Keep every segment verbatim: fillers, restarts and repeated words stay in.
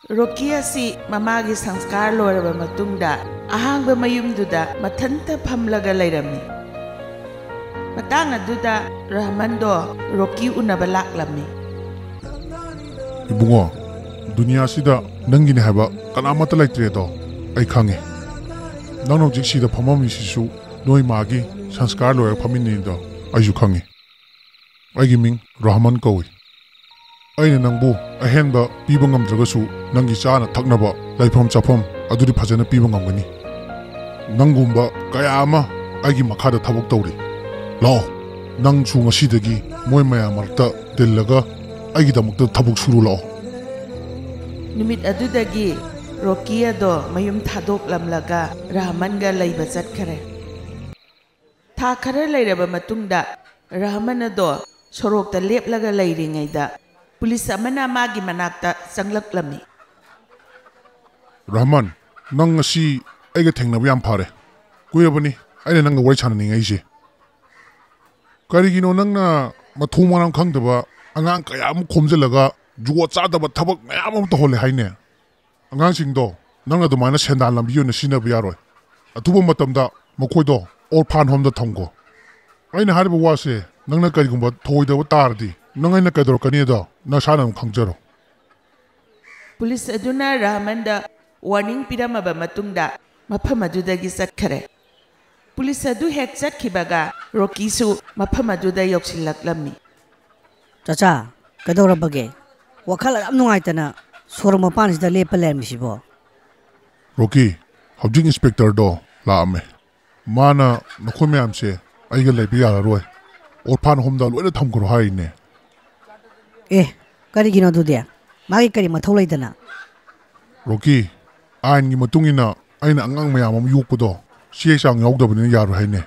ꯔꯣꯀꯤ ꯑꯁꯤ ꯃꯃꯥꯒꯤ ꯁꯪꯁꯀꯥꯔ ꯂꯣꯏꯔꯕ ꯃꯇꯨꯡꯗ ꯑꯍꯥꯡꯕ ꯃꯌꯨꯝꯗꯨꯗ ꯃꯊꯟꯇ ꯐꯝꯂꯒ ꯂꯩꯔꯝꯃꯤ꯫ ꯃꯇꯥꯡ ꯑꯗꯨꯗ ꯔꯍꯃꯟꯗꯣ ꯔꯣꯀꯤ ꯎꯅꯕ ꯂꯥꯛꯂꯝꯃꯤ꯫ ꯏꯕꯨꯡꯉꯣ, ꯗꯨꯅꯤꯌꯥꯁꯤꯗ ꯅꯪꯒꯤꯅꯦ ꯍꯥꯏꯕ ꯀꯅꯥꯃꯠꯇ ꯂꯩꯇ꯭ꯔꯦꯗꯣ ꯑꯩ ꯈꯪꯉꯦ꯫ ꯅꯪꯅ ꯍꯧꯖꯤꯛ ꯁꯤꯗ ꯐꯝꯃꯝꯃꯤꯁꯤꯁꯨ ꯅꯣꯏ ꯃꯥꯒꯤ ꯁꯪꯁꯀꯥꯔ ꯂꯣꯏꯔꯒ ꯐꯝꯃꯤꯅꯤꯗꯣ ꯑꯩꯁꯨ ꯈꯪꯉꯤ꯫ ꯑꯩꯒꯤ ꯃꯤꯡ ꯔꯍꯃꯟ ꯀꯧꯏ꯫ ꯑꯩꯅ ꯅꯪꯕꯨ ꯑꯍꯦꯟꯕ ꯄꯤꯕ ꯉꯝꯗ꯭ꯔꯒꯁꯨ ꯅꯪꯒꯤ ꯆꯥꯅ ꯊꯛꯅꯕ, ꯂꯩꯐꯝ ꯆꯥꯐꯝ ꯑꯗꯨꯗꯤ ꯐꯖꯅ ꯄꯤꯕ ꯉꯝꯒꯅꯤ꯫ ꯅꯪꯒꯨꯝꯕ ꯀꯌꯥ ꯑꯃ ꯑꯩꯒꯤ ꯃꯈꯥꯗ ꯊꯕꯛ ꯇꯧꯔꯤ꯫ ꯂꯥꯛꯑꯣ, ꯅꯪꯁꯨ ꯉꯁꯤꯗꯒꯤ ꯃꯣꯏ ꯃꯌꯥꯝ ꯃꯔꯛꯇ ꯇꯤꯜꯂꯒ ꯑꯩꯒꯤꯗꯃꯛꯇ ꯊꯕꯛ ꯁꯨꯔꯨ ꯂꯥꯛꯑꯣ꯫ ꯅꯨꯃꯤꯠ ꯑꯗꯨꯗꯒꯤ ꯔꯣꯀꯤ ꯑꯗꯣ ꯃꯌꯨꯝ ꯊꯥꯗꯣꯛꯂꯝꯂꯒ ꯔꯍꯃꯟꯒ ꯂꯩꯕ ꯆꯠꯈꯔꯦ꯫ ꯊꯥ ꯈꯔ ꯂꯩꯔꯕ ꯃꯇꯨꯡꯗ ꯔꯍꯃꯟ ꯑꯗꯣ ꯁꯣꯔꯣꯛꯇ ꯂꯦꯞꯂꯒ ꯂꯩꯔꯤꯉꯩꯗ ꯄꯨꯂꯤꯁ ꯑꯃꯅ ꯃꯥꯒꯤ ꯃꯅꯥꯛꯇ ꯆꯪꯂꯛꯂꯝꯃꯤ꯫ ꯔꯍꯃꯟ, ꯅꯪ ꯉꯁꯤ ꯑꯩꯒ ꯊꯦꯡꯅꯕ ꯌꯥꯝ ꯐꯔꯦ꯫ ꯀꯨꯏꯔꯕꯅꯤ ꯑꯩꯅ ꯅꯪꯒ ꯋꯥꯔꯤ ꯁꯥꯟꯅꯅꯤꯡꯉꯛꯏꯁꯦ꯫ ꯀꯔꯤꯒꯤꯅꯣ ꯅꯪꯅ ꯃꯊꯣꯡ ꯃꯔꯝ ꯈꯪꯗꯕ ꯑꯉꯥꯡ ꯀꯌꯥ ꯑꯃ ꯈꯣꯝꯖꯤꯜꯂꯒ ꯖꯨꯒꯣꯠ ꯆꯥꯗꯕ ꯊꯕꯛ ꯃꯌꯥꯝ ꯑꯃ ꯇꯧꯍꯜꯂꯦ ꯍꯥꯏꯅꯦ? ꯑꯉꯥꯡꯁꯤꯡꯗꯣ ꯅꯪꯅ ꯑꯗꯨꯃꯥꯏꯅ ꯁꯦꯟꯗꯥꯟ ꯂꯝꯕꯤ ꯑꯣꯏꯅ ꯁꯤꯖꯤꯟꯅꯕ ꯌꯥꯔꯣꯏ꯫ ꯑꯊꯨꯕ ꯃꯇꯝꯗ ꯃꯈꯣꯏꯗꯣ ꯑꯣꯔꯐꯥꯟ ꯍꯣꯝꯗ ꯊꯝꯈꯣ꯫ ꯑꯩꯅ ꯍꯥꯏꯔꯤꯕ ꯋꯥꯁꯦ ꯅꯪꯅ ꯀꯔꯤꯒꯨꯝꯕ ꯊꯧꯑꯣꯏꯗꯕ ꯇꯥꯔꯗꯤ ꯅꯪ ꯑꯩꯅ ꯀꯩꯗꯧꯔꯛꯀꯅꯤ ꯑꯗꯣ ꯅꯁꯥꯅ ꯑꯗꯨꯝ ꯈꯪꯖꯔꯣ꯫ ꯄꯨꯂꯤꯁ ꯑꯗꯨꯅ ꯔꯍꯃꯟꯗ ꯋꯥꯔꯅꯤꯡ ꯄꯤꯔꯝꯃꯕ ꯃꯇꯨꯡꯗ ꯃꯐꯝ ꯑꯗꯨꯗꯒꯤ ꯆꯠꯈꯔꯦ꯫ ꯄꯨꯂꯤꯁ ꯑꯗꯨ ꯍꯦꯛ ꯆꯠꯈꯤꯕꯒ ꯔꯣꯀꯤꯁꯨ ꯃꯐꯝ ꯑꯗꯨꯗ ꯌꯧꯁꯤꯜꯂꯛꯂꯝꯃꯤ꯫ ꯆꯥꯆꯥ, ꯀꯩꯗꯧꯔꯕꯒꯦ? ꯋꯥꯈꯜ ꯑꯗꯨꯝ ꯅꯨꯡꯉꯥꯏꯇꯅ ꯁꯣꯔꯣꯛ ꯃꯄꯥꯟꯁꯤꯗ ꯂꯦꯞꯄ ꯂꯩꯔꯝꯃꯤꯁꯤꯕꯣ? ꯔꯣꯀꯤ, ꯍꯧꯖꯤꯛ ꯏꯟꯁꯄꯦꯛꯇꯔꯗꯣ ꯂꯥꯛꯑꯝꯃꯦ꯫ ꯃꯥꯅ ꯅꯈꯣꯏ ꯃꯌꯥꯝꯁꯦ ꯑꯩꯒ ꯂꯩꯕ ꯌꯥꯔꯔꯣꯏ, ꯑꯣꯔꯐꯥꯟ ꯍꯣꯝꯗ ꯂꯣꯏꯅ ꯊꯝꯈ꯭ꯔꯣ ꯍꯥꯏꯔꯤꯅꯦ꯫ ꯑꯦ, ꯀꯔꯤꯒꯤꯅꯣ ꯑꯗꯨꯗꯤ? ꯃꯥꯒꯤ ꯀꯔꯤ ꯃꯊꯧ ꯂꯩꯗꯅ? ꯔꯣꯀꯤ, ꯑꯥꯏꯟꯒꯤ ꯃꯇꯨꯡ ꯏꯟꯅ ꯑꯩꯅ ꯑꯉꯥꯡ ꯃꯌꯥꯝ ꯑꯃ ꯌꯣꯛꯄꯗꯣ ꯆꯦ ꯆꯥꯡ ꯌꯥꯎꯗꯕꯅꯤꯅ ꯌꯥꯔꯣꯏ ꯍꯥꯏꯅꯦ꯫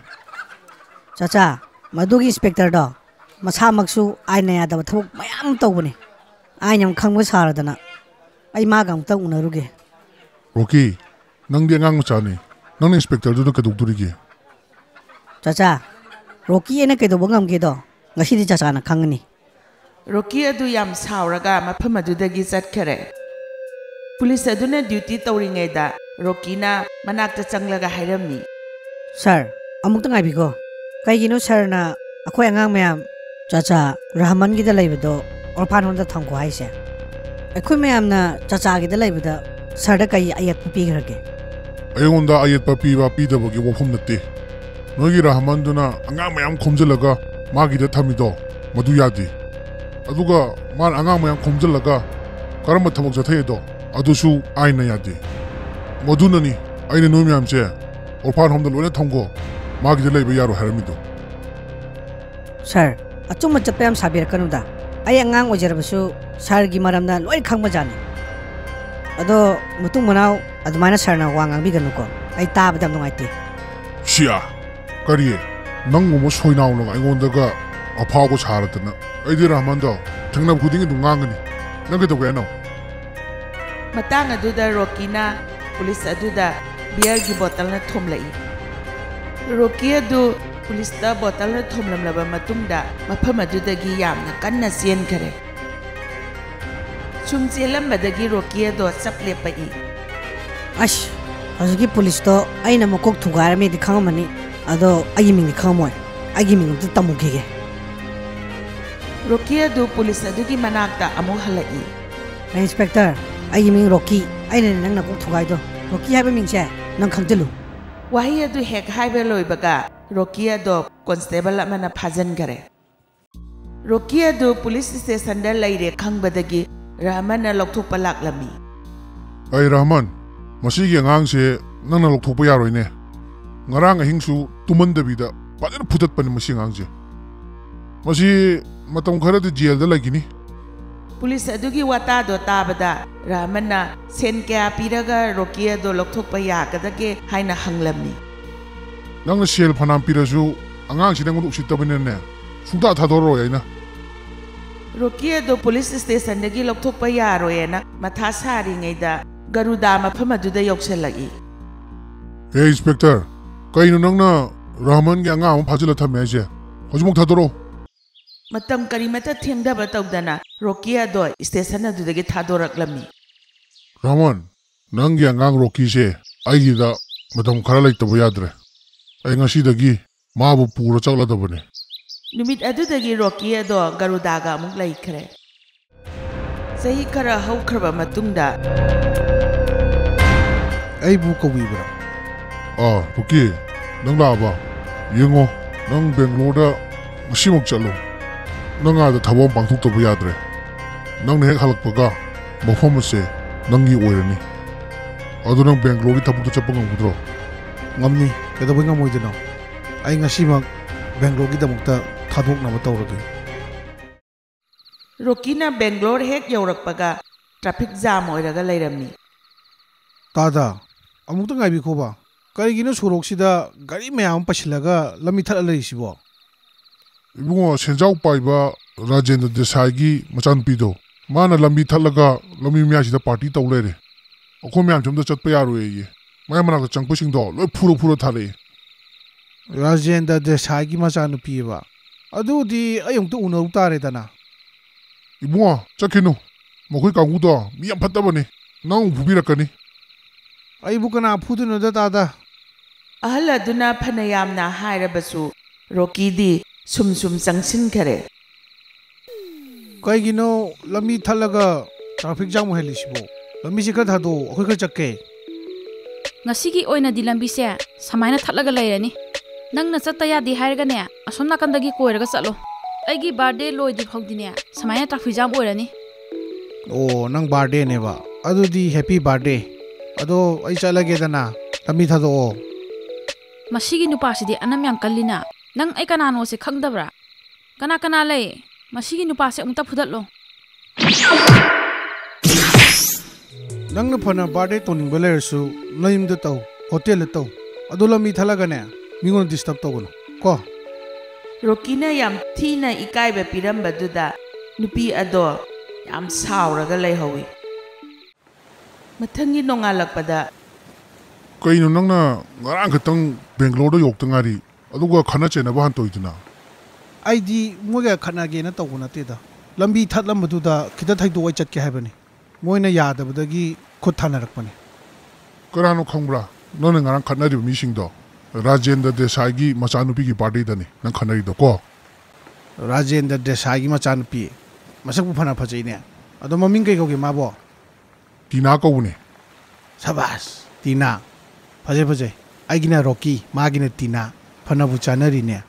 ꯆꯥꯆꯥ, ꯃꯗꯨꯒꯤ ꯏꯟꯁꯄꯦꯛꯇꯔꯗꯣ ꯃꯁꯥꯃꯛꯁꯨ ꯑꯥꯏꯟꯅ ꯌꯥꯗꯕ ꯊꯕꯛ ꯃꯌꯥꯝ ꯇꯧꯕꯅꯤ꯫ ꯑꯥꯏꯟ ꯌꯥꯝ ꯈꯪꯕ ꯁꯥꯔꯗꯅ꯫ ꯑꯩ ꯃꯥꯒ ꯑꯃꯨꯛꯇꯪ ꯎꯅꯔꯨꯒꯦ꯫ ꯔꯣꯀꯤ, ꯅꯪꯗꯤ ꯑꯉꯥꯡ ꯃꯆꯥꯅꯤ, ꯅꯪꯅ ꯏꯟꯁꯄꯦꯛꯇꯔꯗꯨꯅ ꯀꯩꯗꯧꯗꯣꯔꯤꯒꯦ? ꯆꯥꯆꯥ, ꯔꯣꯀꯤ ꯑꯩꯅ ꯀꯩꯗꯧꯕ ꯉꯝꯒꯦꯗꯣ ꯉꯁꯤꯗꯤ ꯆꯥꯆꯥꯅ ꯈꯪꯉꯅꯤ꯫ ꯔꯣꯀꯤ ꯑꯗꯨ ꯌꯥꯝ ꯁꯥꯎꯔꯒ ꯃꯐꯝ ꯑꯗꯨꯗꯒꯤ ꯆꯠꯈꯔꯦ꯫ ꯄꯨꯂꯤꯁ ꯑꯗꯨꯅ ꯗ꯭ꯌꯨꯇꯤ ꯇꯧꯔꯤꯉꯩꯗ ꯔꯣꯀꯤꯅ ꯃꯅꯥꯛꯇ ꯆꯪꯂꯒ ꯍꯥꯏꯔꯝꯃꯤ꯫ "ꯁꯥꯔ, ꯑꯃꯨꯛꯇ ꯉꯥꯏꯕꯤꯈꯣ꯫ ꯀꯩꯒꯤꯅꯣ ꯁꯥꯔꯅ ꯑꯩꯈꯣꯏ ꯑꯉꯥꯡ ꯃꯌꯥꯝ ꯆꯥꯆꯥ ꯔꯍꯃꯟꯒꯤꯗ ꯂꯩꯕꯗꯣ ꯑꯣꯔꯐꯥꯟ ꯍꯣꯝꯗ ꯊꯝꯈꯣ ꯍꯥꯏꯁꯦ? ꯑꯩꯈꯣꯏ ꯃꯌꯥꯝꯅ ꯆꯥꯆꯥꯒꯤꯗ ꯂꯩꯕꯗ ꯁꯥꯔꯗ ꯀꯩ ꯑꯌꯦꯠꯄ ꯄꯤꯈ꯭ꯔꯒꯦ?" "ꯑꯩꯉꯣꯟꯗ ꯑꯌꯦꯠꯄ ꯄꯤꯕ ꯄꯤꯗꯕꯒꯤ ꯋꯥꯐꯝ ꯅꯠꯇꯦ꯫ ꯅꯣꯏꯒꯤ ꯔꯍꯃꯟꯗꯨꯅ ꯑꯉꯥꯡ ꯃꯌꯥꯝ ꯈꯣꯝꯖꯤꯜꯂꯒ ꯃꯥꯒꯤꯗ ꯊꯝꯃꯤꯗꯣ, ꯃꯗꯨ ꯌꯥꯗꯦ꯫ ꯑꯗꯨꯒ ꯃꯥꯅ ꯑꯉꯥꯡ ꯃꯌꯥꯝ ꯈꯣꯝꯖꯤꯜꯂꯒ ꯀꯔꯝꯕ ꯊꯕꯛ ꯆꯠꯊꯩꯗꯣ, ꯑꯗꯨꯁꯨ ꯑꯥꯏꯟꯅ ꯌꯥꯗꯦ꯫ ꯃꯗꯨꯅꯅꯤ ꯑꯩꯅ ꯅꯣꯏ ꯃꯌꯥꯝꯁꯦ ꯑꯣꯔꯐꯥꯟ ꯍꯣꯝꯗ ꯂꯣꯏꯅ ꯊꯝꯈꯣ, ꯃꯥꯒꯤꯗ ꯂꯩꯕ ꯌꯥꯔꯣꯏ ꯍꯥꯏꯔꯝꯃꯤꯗꯣ꯫" "ꯁꯥꯔ, ꯑꯆꯨꯝꯕ ꯆꯠꯄ ꯌꯥꯝ ꯁꯥꯕꯤꯔꯛꯀꯅꯨꯗ꯫ ꯑꯩ ꯑꯉꯥꯡ ꯑꯣꯏꯖꯔꯕꯁꯨ ꯁꯥꯔꯒꯤ ꯃꯔꯝꯗ ꯂꯣꯏ ꯈꯪꯕꯖꯥꯠꯅꯤ꯫ ꯑꯗꯣ ꯃꯇꯨꯡ ꯃꯅꯥꯎ ꯑꯗꯨꯃꯥꯏꯅ ꯁꯥꯔꯅ ꯋꯥ ꯉꯥꯡꯕꯤꯒꯅꯨꯀꯣ꯫ ꯑꯩ ꯇꯥꯕꯗ ꯌꯥꯝ ꯅꯨꯡꯉꯥꯏꯇꯦ꯫" "ꯁꯤꯌꯥ, ꯀꯔꯤ? ꯅꯪꯒꯨꯝꯕ ꯁꯣꯏꯅꯥꯎꯅꯒ ꯑꯩꯉꯣꯟꯗꯒ ꯑꯐꯥꯎꯕ ꯁꯥꯔꯗꯅ? ꯑꯩꯗꯤ ꯔꯍꯃꯟꯗꯣ ꯊꯦꯡꯅꯕ ꯈꯨꯗꯤꯡꯒꯤ ꯑꯗꯨꯝ ꯉꯥꯡꯒꯅꯤ꯫ ꯅꯪ ꯀꯩꯗꯧꯒꯦ ꯍꯥꯏꯅꯣ?" ꯃꯇꯥꯡ ꯑꯗꯨꯗ ꯔꯣꯀꯤꯅ ꯄꯨꯂꯤꯁ ꯑꯗꯨꯗ ꯕꯤꯌꯔꯒꯤ ꯕꯣꯇꯜꯅ ꯊꯣꯝꯂꯛꯏ꯫ ꯔꯣꯀꯤ ꯑꯗꯨ ꯄꯨꯂꯤꯁꯇ ꯕꯣꯇꯜꯅ ꯊꯣꯝꯂꯝꯂꯕ ꯃꯇꯨꯡꯗ ꯃꯐꯝ ꯑꯗꯨꯗꯒꯤ ꯌꯥꯝꯅ ꯀꯟꯅ ꯆꯦꯟꯈꯔꯦ꯫ ꯁꯨꯝ ꯆꯦꯜꯂꯝꯕꯗꯒꯤ ꯔꯣꯀꯤ ꯑꯗꯣ ꯆꯞ ꯂꯦꯞꯄꯛꯏ꯫ "ꯑꯁ, ꯍꯧꯖꯤꯛꯀꯤ ꯄꯨꯂꯤꯁꯇꯣ ꯑꯩꯅ ꯃꯀꯣꯛ ꯊꯨꯒꯥꯏꯔꯝꯃꯦꯗꯤ ꯈꯪꯉꯝꯃꯅꯤ, ꯑꯗꯣ ꯑꯩꯒꯤ ꯃꯤꯡꯗꯤ ꯈꯪꯉꯝꯃꯣꯏ꯫ ꯑꯩꯒꯤ ꯃꯤꯡ ꯑꯝꯇ ꯇꯝꯃꯨꯈꯤꯒꯦ꯫" ꯔꯣꯀꯤ ꯑꯗꯨ ꯄꯨꯂꯤꯁ ꯑꯗꯨꯒꯤ ꯃꯅꯥꯛꯇ ꯑꯃꯨꯛ ꯍꯜꯂꯛꯏ꯫ "ꯍꯦ ꯏꯟꯁꯄꯦꯛꯇꯔ, ꯑꯩꯒꯤ ꯃꯤꯡ ꯔꯣꯀꯤ꯫ ꯑꯩꯅꯅꯦ ꯅꯪ ꯅꯀꯣꯛ ꯊꯨꯒꯥꯏꯗꯣ꯫ ꯔꯣꯀꯤ ꯍꯥꯏꯕ ꯃꯤꯡꯁꯦ ꯅꯪ ꯈꯪꯖꯤꯜꯂꯨ꯫" ꯋꯥꯍꯩ ꯑꯗꯨ ꯍꯦꯛ ꯍꯥꯏꯕ ꯂꯣꯏꯕꯒ ꯔꯣꯀꯤ ꯑꯗꯣ ꯀꯣꯟꯁꯇꯦꯕꯜ ꯑꯃꯅ ꯐꯥꯖꯤꯟꯈꯔꯦ꯫ ꯔꯣꯀꯤ ꯑꯗꯨ ꯄꯨꯂꯤꯁ ꯁ꯭ꯇꯦꯁꯟꯗ ꯂꯩꯔꯦ ꯈꯪꯕꯗꯒꯤ ꯔꯍꯃꯟꯅ ꯂꯧꯊꯣꯛꯄ ꯂꯥꯛꯂꯝꯃꯤ꯫ "ꯑꯩ ꯔꯍꯃꯟ, ꯃꯁꯤꯒꯤ ꯑꯉꯥꯡꯁꯦ ꯅꯪꯅ ꯂꯧꯊꯣꯛꯄ ꯌꯥꯔꯣꯏꯅꯦ꯫ ꯉꯔꯥꯡ ꯑꯍꯤꯡꯁꯨ ꯇꯨꯝꯍꯟꯗꯕꯤꯗ ꯐꯖꯅ ꯐꯨꯗꯠꯄꯅꯤ ꯃꯁꯤ ꯑꯉꯥꯡꯁꯦ꯫ ꯃꯁꯤ ꯃꯇꯝ ꯈꯔꯗꯤ ꯖꯦꯜꯗ ꯂꯩꯈꯤꯅꯤ꯫" ꯄꯨꯂꯤꯁ ꯑꯗꯨꯒꯤ ꯋꯥꯇꯥꯗꯣ ꯇꯥꯕꯗ ꯔꯍꯃꯟꯅ ꯁꯦꯟ ꯀꯌꯥ ꯄꯤꯔꯒ ꯔꯣꯀꯤ ꯑꯗꯣ ꯂꯧꯊꯣꯛꯄ ꯌꯥꯒꯗꯒꯦ ꯍꯥꯏꯅ ꯍꯪꯂꯝꯃꯤ꯫ "ꯅꯪꯅ ꯁꯦꯜ ꯐꯅꯌꯥꯝ ꯄꯤꯔꯁꯨ ꯑꯉꯥꯡꯁꯤꯅ ꯑꯩꯉꯣꯟꯗ ꯎꯁꯤꯠꯇꯕꯅꯤꯅꯅꯦ, ꯁꯨꯡꯊꯥ ꯊꯥꯗꯣꯔꯔꯣꯏ ꯑꯩꯅ꯫" ꯔꯣꯀꯤ ꯑꯗꯣ ꯄꯨꯂꯤꯁ ꯁ꯭ꯇꯦꯁꯟꯗꯒꯤ ꯂꯧꯊꯣꯛꯄ ꯌꯥꯔꯣꯏꯅ ꯃꯊꯥ ꯁꯥꯔꯤꯉꯩꯗ ꯒꯔꯨꯗꯥ ꯃꯐꯝ ꯑꯗꯨꯗ ꯌꯧꯁꯤꯜꯂꯛꯏ꯫ "ꯍꯦ ꯏꯟꯁꯄꯦꯛꯇꯔ, ꯀꯩꯅꯣ ꯅꯪꯅ ꯔꯍꯃꯟꯒꯤ ꯑꯉꯥꯡ ꯑꯃ ꯐꯥꯖꯤꯜꯂ ꯊꯝꯃꯦ ꯍꯥꯏꯁꯦ? ꯍꯧꯖꯤꯛꯃꯛ ꯊꯥꯗꯣꯔꯛꯑꯣ꯫" ꯃꯇꯝ ꯀꯔꯤꯃꯠꯇ ꯊꯦꯡꯊꯕ ꯇꯧꯗꯅ ꯔꯣꯀꯤ ꯑꯗꯣ ꯁ꯭ꯇꯦꯁꯟ ꯑꯗꯨꯗꯒꯤ ꯊꯥꯗꯣꯔꯛꯂꯝꯃꯤ꯫ ꯔꯥꯃꯟ, ꯅꯪꯒꯤ ꯑꯉꯥꯡ ꯔꯣꯀꯤꯁꯦ ꯑꯩꯒꯤꯗ ꯃꯇꯝ ꯈꯔ ꯂꯩꯇꯕ ꯌꯥꯗ꯭ꯔꯦ꯫ ꯑꯩ ꯉꯁꯤꯗꯒꯤ ꯃꯥꯕꯨ ꯄꯨꯔ ꯆꯠꯂꯗꯕꯅꯦ꯫ ꯅꯨꯃꯤꯠ ꯑꯗꯨꯗꯒꯤ ꯔꯣꯀꯤ ꯑꯗꯣ ꯒꯔꯨꯗꯥꯒ ꯑꯃꯨꯛ ꯂꯩꯈ꯭ꯔꯦ꯫ ꯆꯍꯤ ꯈꯔ ꯍꯧꯈ꯭ꯔꯕ ꯃꯇꯨꯡꯗ, ꯑꯩꯕꯨ ꯀꯧꯕꯤꯕ꯭ꯔꯥ? ꯑꯥ, ꯔꯣꯀꯤ, ꯅꯪ ꯂꯥꯛꯑꯕ? ꯌꯦꯡꯉꯣ, ꯅꯪ ꯕꯦꯡꯒ꯭ꯂꯣꯔꯗ ꯉꯁꯤꯃꯛ ꯆꯠꯂꯣ꯫ ꯅꯪ ꯑꯥꯗ ꯊꯕꯛ ꯑꯃ ꯄꯥꯡꯊꯣꯛꯇꯕ ꯌꯥꯗ꯭ꯔꯦ꯫ ꯅꯪꯅ ꯍꯦꯛ ꯍꯜꯂꯛꯄꯒ ꯃꯐꯝ ꯑꯁꯦ ꯅꯪꯒꯤ ꯑꯣꯏꯔꯅꯤ꯫ ꯑꯗꯨ ꯅꯪ ꯕꯦꯡꯒ꯭ꯂꯣꯔꯒꯤ ꯊꯕꯛꯇ ꯆꯠꯄ ꯉꯝꯒꯗ꯭ꯔꯣ? ꯉꯝꯅꯤ, ꯀꯩꯗꯧꯕꯩ ꯉꯝꯃꯣꯏꯗꯣꯏꯅꯣ? ꯑꯩ ꯉꯁꯤꯃꯛ ꯕꯦꯡꯒ꯭ꯂꯣꯔꯒꯤꯗꯃꯛꯇ ꯊꯥꯗꯣꯛꯅꯕ ꯇꯧꯔꯒꯦ꯫ ꯔꯣꯀꯤꯅ ꯕꯦꯡꯒ꯭ꯂꯣꯔ ꯍꯦꯛ ꯌꯧꯔꯛꯄꯒ ꯇ꯭ꯔꯥꯐꯤꯛ ꯖꯥꯝ ꯑꯣꯏꯔꯒ ꯂꯩꯔꯝꯃꯤ꯫ ꯇꯥꯗ, ꯑꯃꯨꯛꯇ ꯉꯥꯏꯕꯤꯈꯣꯕ꯫ ꯀꯔꯤꯒꯤꯅꯣ ꯁꯣꯔꯣꯛꯁꯤꯗ ꯒꯥꯔꯤ ꯃꯌꯥꯝ ꯑꯃ ꯄꯩꯁꯤꯜꯂꯒ ꯂꯝꯕꯤ ꯊꯠꯂ ꯂꯩꯔꯤꯁꯤꯕꯣ? ꯏꯕꯨꯡꯉꯣ, ꯁꯦꯟꯖꯥꯎ ꯄꯥꯏꯕ ꯔꯥꯖꯦꯟꯗ꯭ꯔ ꯗꯦꯁꯥꯏꯒꯤ ꯃꯆꯥꯅꯨꯄꯤꯗꯣ, ꯃꯥꯅ ꯂꯝꯕꯤ ꯊꯠꯂꯒ ꯂꯝꯕꯤ ꯃꯌꯥꯏꯁꯤꯗ ꯄꯥꯔꯇꯤ ꯇꯧ ꯂꯩꯔꯦ꯫ ꯑꯩꯈꯣꯏ ꯃꯌꯥꯝꯁꯨ ꯑꯝꯇ ꯆꯠꯄ ꯌꯥꯔꯣꯏꯌꯦ꯫ ꯃꯌꯥꯝ ꯃꯅꯥꯛꯇ ꯆꯪꯕꯁꯤꯡꯗꯣ ꯂꯣꯏ ꯐꯨꯔ ꯐꯨꯔ ꯊꯥꯔꯛꯑꯦ꯫ ꯔꯥꯖꯦꯟꯗ꯭ꯔ ꯗꯦꯁꯥꯏꯒꯤ ꯃꯆꯥꯅꯨꯄꯤꯑꯕ? ꯑꯗꯨꯗꯤ ꯑꯩ ꯑꯃꯨꯛꯇ ꯎꯅꯔꯨ ꯇꯥꯔꯦꯗꯅ꯫ ꯏꯕꯨꯡꯉꯣ, ꯆꯠꯈꯤꯅꯨ꯫ ꯃꯈꯣꯏ ꯀꯥꯡꯕꯨꯗꯣ ꯃꯤ ꯌꯥꯝ ꯐꯠꯇꯕꯅꯤ꯫ ꯅꯪ ꯑꯃꯨꯛ ꯐꯨꯕꯤꯔꯛꯀꯅꯤ꯫ ꯑꯩꯕꯨ ꯀꯅꯥ ꯐꯨꯗꯣꯏꯅꯣꯗ, ꯇꯥꯗ? ꯑꯍꯜ ꯑꯗꯨꯅ ꯐꯅ ꯌꯥꯝꯅ ꯍꯥꯏꯔꯕꯁꯨ, ꯔꯣꯀꯤꯗꯤ ꯁꯨꯝ ꯁꯨꯝ ꯆꯪꯁꯤꯟꯈꯔꯦ꯫ ꯀꯩꯒꯤꯅꯣ ꯂꯝꯕꯤ ꯊꯠꯂꯒ ꯇ꯭ꯔꯥꯐꯤꯛ ꯖꯥꯝ ꯑꯣꯏꯍꯜꯂꯤꯁꯤꯕꯣ? ꯂꯝꯕꯤꯁꯦ ꯈꯔ ꯊꯥꯗꯣꯛꯑꯣ, ꯑꯩꯈꯣꯏ ꯈꯔ ꯆꯠꯀꯦ꯫ ꯉꯁꯤꯒꯤ ꯑꯣꯏꯅꯗꯤ ꯂꯝꯕꯤꯁꯦ ꯁꯨꯃꯥꯏꯅ ꯊꯠꯂꯒ ꯂꯩꯔꯅꯤ꯫ ꯅꯪꯅ ꯆꯠꯇ ꯌꯥꯗꯦ ꯍꯥꯏꯔꯒꯅꯦ, ꯑꯁꯣꯝ ꯅꯥꯀꯟꯗꯒꯤ ꯀꯣꯏꯔꯒ ꯆꯠꯂꯣ꯫ ꯑꯩꯒꯤ ꯕꯥꯔꯗꯦ ꯂꯣꯏꯗ꯭ꯔꯤ ꯐꯥꯎꯗꯤꯅꯦ, ꯁꯨꯃꯥꯏꯅ ꯇ꯭ꯔꯥꯐꯤꯛ ꯖꯥꯝ ꯑꯣꯏꯔꯅꯤ꯫ ꯑꯣ, ꯅꯪ ꯕꯥꯔꯗꯦꯅꯦꯕ? ꯑꯗꯨꯗꯤ ꯍꯦꯄꯤ ꯕꯥꯔꯗꯦ꯫ ꯑꯗꯣ ꯑꯩ ꯆꯠꯂꯒꯦꯗꯅ, ꯂꯝꯕꯤ ꯊꯥꯗꯣꯛꯑꯣ꯫ ꯃꯁꯤꯒꯤ ꯅꯨꯄꯥꯁꯤꯗꯤ ꯑꯅꯝ ꯌꯥꯝ ꯀꯜꯂꯤꯅ꯫ ꯅꯪ ꯑꯩ ꯀꯅꯥꯅꯣꯁꯦ ꯈꯪꯗꯕ꯭ꯔꯥ? ꯀꯅꯥ ꯀꯅꯥ ꯂꯩ? ꯃꯁꯤꯒꯤ ꯅꯨꯄꯥꯁꯦ ꯑꯃꯨꯛꯇ ꯐꯨꯗꯠꯂꯣ꯫ ꯅꯪꯅ ꯐꯅ ꯕꯥꯔꯗꯦ ꯇꯧꯅꯤꯡꯕ ꯂꯩꯔꯁꯨ ꯅꯌꯨꯝꯗ ꯇꯧ, ꯍꯣꯇꯦꯜꯗ ꯇꯧ꯫ ꯑꯗꯣ ꯂꯝꯕꯤ ꯊꯠꯂꯒꯅꯦ, ꯃꯤꯉꯣꯟꯗ ꯗꯤꯁꯇꯔꯕ ꯇꯧꯒꯅꯨ ꯀꯣ꯫ ꯔꯣꯀꯤꯅ ꯌꯥꯝ ꯊꯤꯅ ꯏꯀꯥꯏꯕ ꯄꯤꯔꯝꯕꯗꯨꯗ ꯅꯨꯄꯤ ꯑꯗꯣ ꯌꯥꯝ ꯁꯥꯎꯔꯒ ꯂꯩꯍꯧꯏ꯫ ꯃꯊꯪꯒꯤ ꯅꯣꯡꯉꯥꯜꯂꯛꯄꯗ, ꯀꯩꯅꯣ, ꯅꯪꯅ ꯉꯔꯥꯡ ꯈꯛꯇꯪ ꯕꯦꯡꯒ꯭ꯂꯣꯔꯗ ꯌꯧꯔꯛꯇ ꯉꯥꯏꯔꯤ, ꯑꯗꯨꯒ ꯈꯠꯅ ꯆꯩꯅꯕ ꯍꯥꯟꯅ ꯇꯧꯔꯤꯗꯨꯅ? ꯑꯩꯗꯤ ꯃꯣꯏꯒ ꯈꯠꯅꯒꯦꯅ ꯇꯧꯕ ꯅꯠꯇꯦꯗ꯫ ꯂꯝꯕꯤ ꯊꯠꯂꯝꯕꯗꯨꯗ ꯈꯤꯇ ꯊꯩꯗꯣꯛꯑ ꯆꯠꯀꯦ ꯍꯥꯏꯕꯅꯤ꯫ ꯃꯣꯏꯅ ꯌꯥꯗꯕꯗꯒꯤ ꯈꯨꯠ ꯊꯥꯅꯔꯛꯄꯅꯤ꯫ ꯀꯅꯥꯅꯣ ꯈꯪꯕ꯭ꯔꯥ? ꯅꯪꯅ ꯉꯔꯥꯡ ꯈꯠꯅꯔꯤꯕ ꯃꯤꯁꯤꯡꯗꯣ ꯔꯥꯖꯦꯟꯗ꯭ꯔ ꯗꯦꯁꯥꯏꯒꯤ ꯃꯆꯥꯅꯨꯄꯤꯒꯤ ꯕꯥꯔꯗꯦꯗꯅꯤ ꯅꯪ ꯈꯠꯅꯔꯤꯗꯣ ꯀꯣ꯫ ꯔꯥꯖꯦꯟꯗ꯭ꯔ ꯗꯦꯁꯥꯏꯒꯤ ꯃꯆꯥꯅꯨꯄꯤ꯫ ꯃꯁꯛꯄꯨ ꯐꯅ ꯐꯖꯩꯅꯦ꯫ ꯑꯗꯣ ꯃꯃꯤꯡ ꯀꯩ ꯀꯧꯒꯦ ꯃꯥꯕꯣ? ꯇꯤꯅꯥ ꯀꯧꯕꯅꯦ꯫ ꯁꯕꯥꯁ, ꯇꯤꯅꯥ꯫ ꯐꯖꯩ, ꯐꯖꯩ꯫ ꯑꯩꯒꯤꯅ ꯔꯣꯀꯤ, ꯃꯥꯒꯤꯅ ꯇꯤꯅꯥ꯫ ꯐꯅꯕꯨ ꯆꯥꯅꯔꯤꯅꯦ꯫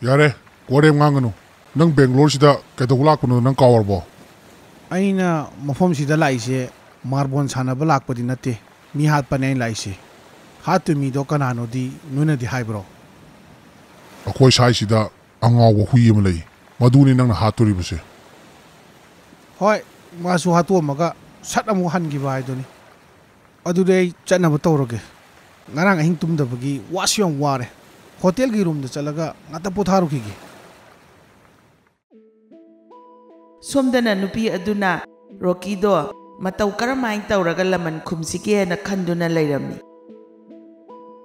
ꯌꯥꯔꯦ, ꯋꯥꯔꯦꯝ ꯉꯥꯡꯒꯅꯨ꯫ ꯅꯪ ꯕꯦꯡꯒ꯭ꯂꯣꯔꯁꯤꯗ ꯀꯩꯗꯧꯕ ꯂꯥꯛꯄꯅꯣ ꯅꯪ ꯀꯥꯎꯔꯕꯣ? ꯑꯩꯅ ꯃꯐꯝꯁꯤꯗ ꯂꯥꯛꯏꯁꯦ ꯃꯥꯔꯕꯣꯜ ꯁꯥꯟꯅꯕ ꯂꯥꯛꯄꯗꯤ ꯅꯠꯇꯦ꯫ ꯃꯤ ꯍꯥꯠꯄꯅꯦ ꯑꯩꯅ ꯂꯥꯛꯏꯁꯦ꯫ ꯍꯥꯠꯇꯣꯏ ꯃꯤꯗꯣ ꯀꯅꯥꯅꯣꯗꯤ ꯅꯣꯏꯅꯗꯤ ꯍꯥꯏꯕ꯭ꯔꯣ? ꯑꯩꯈꯣꯏ ꯁ꯭ꯋꯥꯏꯁꯤꯗ ꯑꯉꯥꯎꯕ ꯍꯨꯏ ꯑꯃ ꯂꯩ꯫ ꯃꯗꯨꯅꯤ ꯅꯪꯅ ꯍꯥꯠꯇꯣꯔꯤꯕꯁꯦ꯫ ꯍꯣꯏ, ꯃꯥꯁꯨ ꯍꯥꯠꯇꯣꯛꯑꯝꯃꯒ ꯁꯠ ꯑꯃꯨꯛ ꯍꯟꯈꯤꯕ ꯍꯥꯏꯗꯨꯅꯤ꯫ ꯑꯗꯨꯗꯤ ꯑꯩ ꯆꯠꯅꯕ ꯇꯧꯔꯒꯦ꯫ ꯉꯔꯥꯡ ꯑꯍꯤꯡ ꯇꯨꯝꯗꯕꯒꯤ ꯋꯥꯁꯨ ꯌꯥꯝ ꯋꯥꯔꯦ꯫ ꯍꯣꯇꯦꯜꯒꯤ ꯔꯨꯝꯗ ꯆꯠꯂꯒ ꯉꯥꯛꯇ ꯄꯣꯊꯥꯔꯨꯈꯤꯒꯦ꯫ ꯁꯣꯝꯗꯅ ꯅꯨꯄꯤ ꯑꯗꯨꯅ ꯔꯣꯀꯤꯗꯣ ꯃꯇꯧ ꯀꯔꯝꯍꯥꯏꯅ ꯇꯧꯔꯒ ꯂꯃꯟ ꯈꯨꯝꯁꯤꯒꯦꯅ ꯈꯟꯗꯨꯅ ꯂꯩꯔꯝꯃꯤ꯫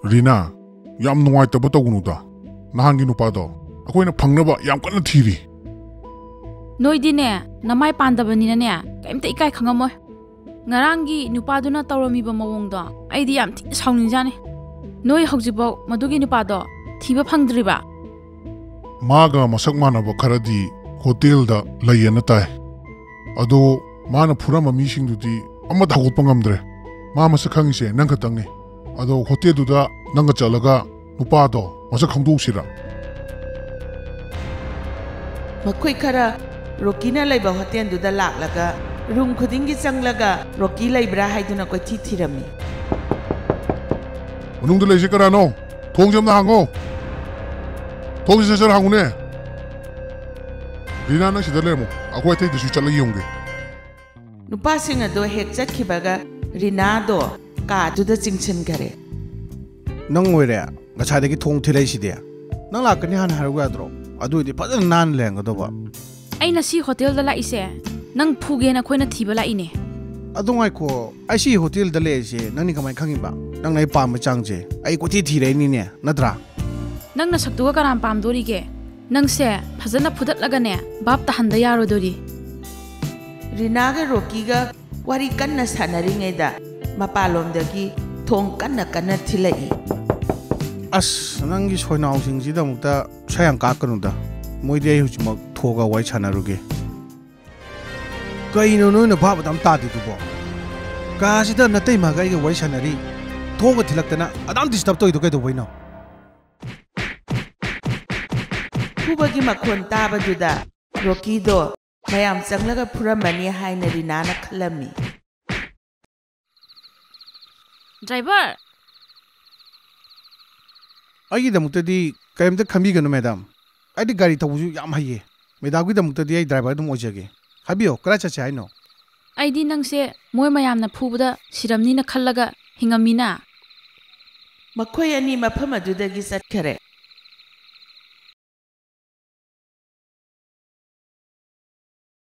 ꯔꯤꯅꯥ, ꯌꯥꯝ ꯅꯨꯡꯉꯥꯏꯇꯕ ꯇꯧꯒꯅꯨꯗ꯫ ꯅꯍꯥꯟꯒꯤ ꯅꯨꯄꯥꯗꯣ ꯑꯩꯈꯣꯏꯅ ꯐꯪꯅꯕ ꯌꯥꯝ ꯀꯟꯅ ꯊꯤꯔꯤ꯫ ꯅꯣꯏꯗꯤꯅꯦ, ꯅꯃꯥꯏ ꯄꯥꯟꯗꯕꯅꯤꯅꯅꯦ, ꯀꯩꯝꯇ ꯏꯀꯥꯏ ꯈꯪꯉꯝꯃꯣꯏ꯫ ꯉꯔꯥꯡꯒꯤ ꯅꯨꯄꯥꯗꯨꯅ ꯇꯧꯔꯝꯃꯤꯕ ꯃꯑꯣꯡꯗꯣ ꯑꯩꯗꯤ ꯌꯥꯝ ꯊꯤꯅ ꯁꯥꯎꯅꯤꯡꯖꯥꯅꯤ꯫ ꯅꯣꯏ ꯍꯧꯖꯤꯛꯐꯥꯎ ꯃꯗꯨꯒꯤ ꯅꯨꯄꯥꯗꯣ ꯊꯤꯕ ꯐꯪꯗ꯭ꯔꯤꯕ? ꯃꯥꯒ ꯃꯁꯛ ꯃꯥꯟꯅꯕ ꯈꯔꯗꯤ ꯍꯣꯇꯦꯜꯗ ꯂꯩꯌꯦꯅ ꯇꯥꯏ꯫ ꯑꯗꯣ ꯃꯥꯅ ꯐꯨꯔꯝꯕ ꯃꯤꯁꯤꯡꯗꯨꯗꯤ ꯑꯃꯠꯇ ꯍꯧꯒꯠꯄ ꯉꯝꯗ꯭ꯔꯦ꯫ ꯃꯥ ꯃꯁꯛ ꯈꯪꯉꯤꯁꯦ ꯅꯪ ꯈꯛꯇꯪꯅꯤ꯫ ꯑꯗꯣ ꯍꯣꯇꯦꯜꯗꯨꯗ ꯅꯪꯒ ꯆꯠꯂꯒ ꯅꯨꯄꯥꯗꯣ ꯃꯁꯛ ꯈꯪꯗꯣꯛꯁꯤꯔ? ꯃꯈꯣꯏ ꯈꯔ ꯔꯣꯀꯤꯅ ꯂꯩꯕ ꯍꯣꯇꯦꯜꯗꯨꯗ ꯂꯥꯛꯂꯒ ꯔꯨꯝ ꯈꯨꯗꯤꯡꯒꯤ ꯆꯪꯂꯒ ꯔꯣꯀꯤ ꯂꯩꯕ꯭ꯔꯥ ꯍꯥꯏꯗꯨꯅ ꯀꯣꯏꯊꯤ ꯊꯤꯔꯝꯃꯤ꯫ ꯃꯅꯨꯡꯗ ꯂꯩꯁꯦ ꯀꯅꯥꯅꯣ? ꯊꯣꯡꯁꯦ ꯑꯝꯇ ꯍꯥꯡꯉꯣ꯫ ꯊꯣꯡꯁꯦ ꯁꯠ ꯁꯠ ꯍꯥꯡꯉꯨꯅꯦ꯫ ꯔꯤꯅꯥ, ꯅꯪ ꯁꯤꯗ ꯂꯩꯔꯝꯃꯣ꯫ ꯑꯩꯈꯣꯏ ꯑꯇꯩꯗꯁꯨ ꯆꯠꯂꯒ ꯌꯦꯡꯉꯨꯒꯦ꯫ ꯅꯨꯄꯥꯁꯤꯡ ꯑꯗꯨ ꯍꯦꯛ ꯆꯠꯈꯤꯕꯒ ꯔꯤꯅꯥꯗꯣ ꯀꯥꯗꯨꯗ ꯆꯤꯡꯁꯤꯟꯈꯔꯦ꯫ ꯅꯪ ꯑꯣꯏꯔꯦ ꯉꯁꯥꯏꯗꯒꯤ ꯊꯣꯡ ꯊꯤꯜꯂꯛꯏꯁꯤꯗꯤ? ꯅꯪ ꯂꯥꯛꯀꯅꯤ ꯍꯥꯟꯅ ꯍꯥꯏꯔꯛꯎ ꯌꯥꯗ꯭ꯔꯣ? ꯑꯗꯨ ꯑꯣꯏꯗꯤ ꯐꯖꯅ ꯅꯥꯟꯅ ꯂꯩꯔꯝꯒꯗꯧꯕ꯫ ꯑꯩꯅ ꯁꯤ ꯍꯣꯇꯦꯜꯗ ꯂꯥꯛꯏꯁꯦ ꯅꯪ ꯐꯨꯒꯦꯅ ꯑꯩꯈꯣꯏꯅ ꯊꯤꯕ ꯂꯥꯛꯏꯅꯦ꯫ ꯑꯗꯨ ꯉꯥꯏꯈꯣ, ꯑꯩ ꯁꯤ ꯍꯣꯇꯦꯜꯗ ꯂꯩꯔꯤꯁꯦ ꯅꯪꯗꯤ ꯀꯃꯥꯏꯅ ꯈꯪꯉꯤꯕ? ꯅꯪꯅ ꯑꯩ ꯄꯥꯝꯕ ꯆꯥꯡꯁꯦ ꯑꯩ ꯀꯣꯏꯊꯤ ꯊꯤꯔꯛꯏꯅꯤꯅꯦ, ꯅꯠꯇ꯭ꯔꯥ? ꯅꯪ ꯅꯁꯛꯇꯨꯒ ꯀꯅꯥ ꯄꯥꯝꯗꯣꯔꯤꯒꯦ? ꯅꯪꯁꯦ ꯐꯖꯅ ꯐꯨꯗꯠꯂꯒꯅꯦ ꯚꯥꯞ ꯇꯥꯍꯟꯗ ꯌꯥꯔꯣꯏꯗꯣꯔꯤ꯫ ꯔꯤꯅꯥꯒ ꯔꯣꯀꯤꯒ ꯋꯥꯔꯤ ꯀꯟꯅ ꯁꯥꯟꯅꯔꯤꯉꯩꯗ ꯃꯄꯥꯟꯂꯣꯝꯗꯒꯤ ꯊꯣꯡ ꯀꯟꯅ ꯀꯟꯅ ꯊꯤꯜꯂꯛꯏ꯫ ꯑꯁ, ꯅꯪꯒꯤ ꯁꯣꯏꯅꯥꯎꯁꯤꯡꯁꯤꯗꯃꯛꯇ ꯁꯥ ꯌꯥꯝ ꯀꯥꯛꯀꯅꯨꯗ꯫ ꯃꯣꯏꯗꯤ ꯑꯩ ꯍꯧꯖꯤꯛꯃꯛ ꯊꯣꯛꯑꯒ ꯋꯥꯔꯤ ꯁꯥꯟꯅꯔꯨꯒꯦ꯫ ꯀꯩꯅꯣ ꯅꯣꯏꯅ ꯚꯥꯞ ꯑꯗꯨꯝ ꯇꯥꯗꯦꯗꯨꯕꯣ? ꯀꯥꯁꯤꯗ ꯅꯇꯩꯃꯒ ꯑꯩꯒ ꯋꯥꯔꯤ ꯁꯥꯟꯅꯔꯤ, ꯊꯣꯡꯒ ꯊꯤꯜꯂꯛꯇꯅ ꯑꯗꯥꯝ ꯗꯤꯁꯇꯔꯕ ꯇꯧꯔꯤꯗꯣ ꯀꯩꯗꯧꯕꯩꯅꯣ? ꯐꯨꯕꯒꯤ ꯃꯈꯣꯟ ꯇꯥꯕꯗꯨꯗ ꯔꯣꯀꯤꯗꯣ ꯃꯌꯥꯝ ꯆꯪꯂꯒ ꯐꯨꯔꯝꯃꯅꯤ ꯍꯥꯏꯅ ꯔꯤꯅꯥꯅ ꯈꯜꯂꯝꯃꯤ꯫ ꯗ꯭ꯔꯥꯏꯚꯔ! ꯑꯩꯒꯤꯗꯃꯛꯇꯗꯤ ꯀꯔꯤꯝꯇ ꯈꯟꯕꯤꯒꯅꯨ ꯃꯦꯗꯥꯝ꯫ ꯑꯩꯗꯤ ꯒꯥꯔꯤ ꯊꯧꯕꯁꯨ ꯌꯥꯝ ꯍꯩꯌꯦ꯫ ꯃꯦꯗꯥꯝꯒꯤꯗꯃꯛꯇꯗꯤ ꯑꯩ ꯗ꯭ꯔꯥꯏꯚꯔ ꯑꯗꯨꯝ ꯑꯣꯏꯖꯒꯦ꯫ ꯍꯥꯏꯕꯤꯌꯣ, ꯀꯗꯥꯏ ꯆꯠꯁꯦ ꯍꯥꯏꯅꯣ? ꯑꯩꯗꯤ ꯅꯪꯁꯦ ꯃꯣꯏ ꯃꯌꯥꯝꯅ ꯐꯨꯕꯗ ꯁꯤꯔꯝꯅꯤꯅ ꯈꯜꯂꯒ ꯍꯤꯡꯉꯝꯃꯤꯅ꯫ ꯃꯈꯣꯏ ꯑꯅꯤ ꯃꯐꯝ ꯑꯗꯨꯗꯒꯤ ꯆꯠꯈꯔꯦ꯫